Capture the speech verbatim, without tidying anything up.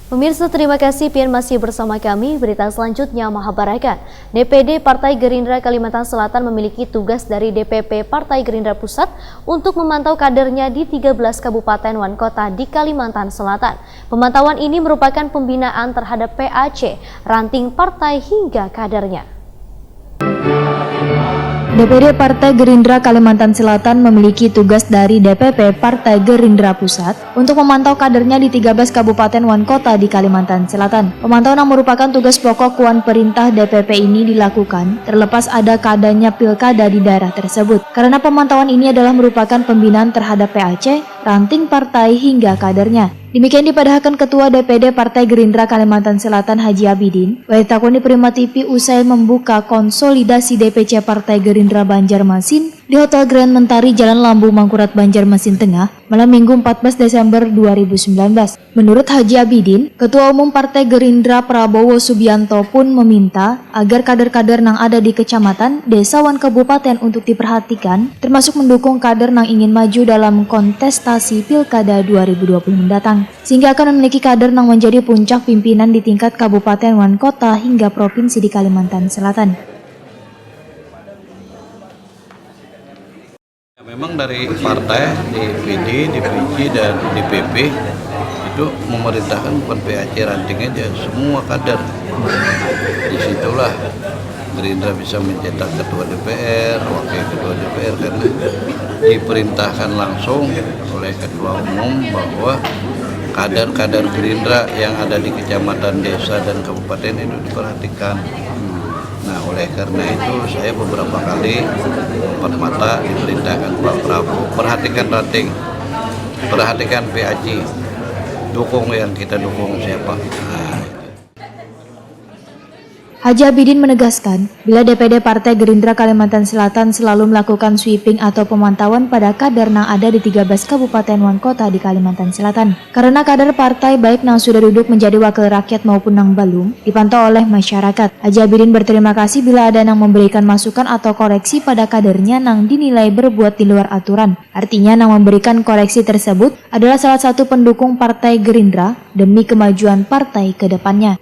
Pemirsa, terima kasih pian masih bersama kami. Berita selanjutnya mahabarakan, D P D Partai Gerindra Kalimantan Selatan memiliki tugas dari D P P Partai Gerindra Pusat untuk memantau kadernya di tiga belas kabupaten wan kota di Kalimantan Selatan. Pemantauan ini merupakan pembinaan terhadap P A C, ranting partai hingga kadernya. D P D Partai Gerindra Kalimantan Selatan memiliki tugas dari D P P Partai Gerindra Pusat untuk memantau kadernya di tiga belas kabupaten wan kota di Kalimantan Selatan. Pemantauan yang merupakan tugas pokok wan perintah D P P ini dilakukan terlepas ada keadaannya pilkada di daerah tersebut. Karena pemantauan ini adalah merupakan pembinaan terhadap P A C, ranting partai hingga kadernya. Demikian dipadahakan Ketua D P D Partai Gerindra Kalimantan Selatan Haji Abidin, wayah takuni Prima T V usai membuka konsolidasi D P C Partai Gerindra Banjarmasin di Hotel Grand Mentari, Jalan Lambu Mangkurat, Banjarmasin Tengah, malam Minggu empat belas Desember dua ribu sembilan belas. Menurut Haji Abidin, Ketua Umum Partai Gerindra Prabowo Subianto pun meminta agar kader-kader nang ada di kecamatan, desa, wan kabupaten untuk diperhatikan, termasuk mendukung kader nang ingin maju dalam kontestasi Pilkada dua ribu dua puluh mendatang, sehingga akan memiliki kader nang menjadi puncak pimpinan di tingkat kabupaten wan kota hingga provinsi di Kalimantan Selatan. Ya, memang dari partai, D P D, D P C, dan D P P itu memerintahkan bukan P A C ranting aja, semua kader. Disitulah Gerindra bisa mencetak ketua D P R, wakil ketua D P R, karena diperintahkan langsung oleh ketua umum bahwa kader-kader Gerindra yang ada di kecamatan, desa, dan kabupaten itu diperhatikan. Nah, oleh karena itu saya beberapa kali empat mata diperintahkan Pak Prabowo, perhatikan ranting, perhatikan P A C, dukung yang kita dukung siapa. Nah, Haji Abidin menegaskan, bila D P D Partai Gerindra Kalimantan Selatan selalu melakukan sweeping atau pemantauan pada kader nang ada di tiga belas kabupaten wan kota di Kalimantan Selatan. Karena kader partai baik nang sudah duduk menjadi wakil rakyat maupun nang balum, dipantau oleh masyarakat. Haji Abidin berterima kasih bila ada nang memberikan masukan atau koreksi pada kadernya nang dinilai berbuat di luar aturan. Artinya, nang memberikan koreksi tersebut adalah salah satu pendukung Partai Gerindra demi kemajuan partai ke depannya.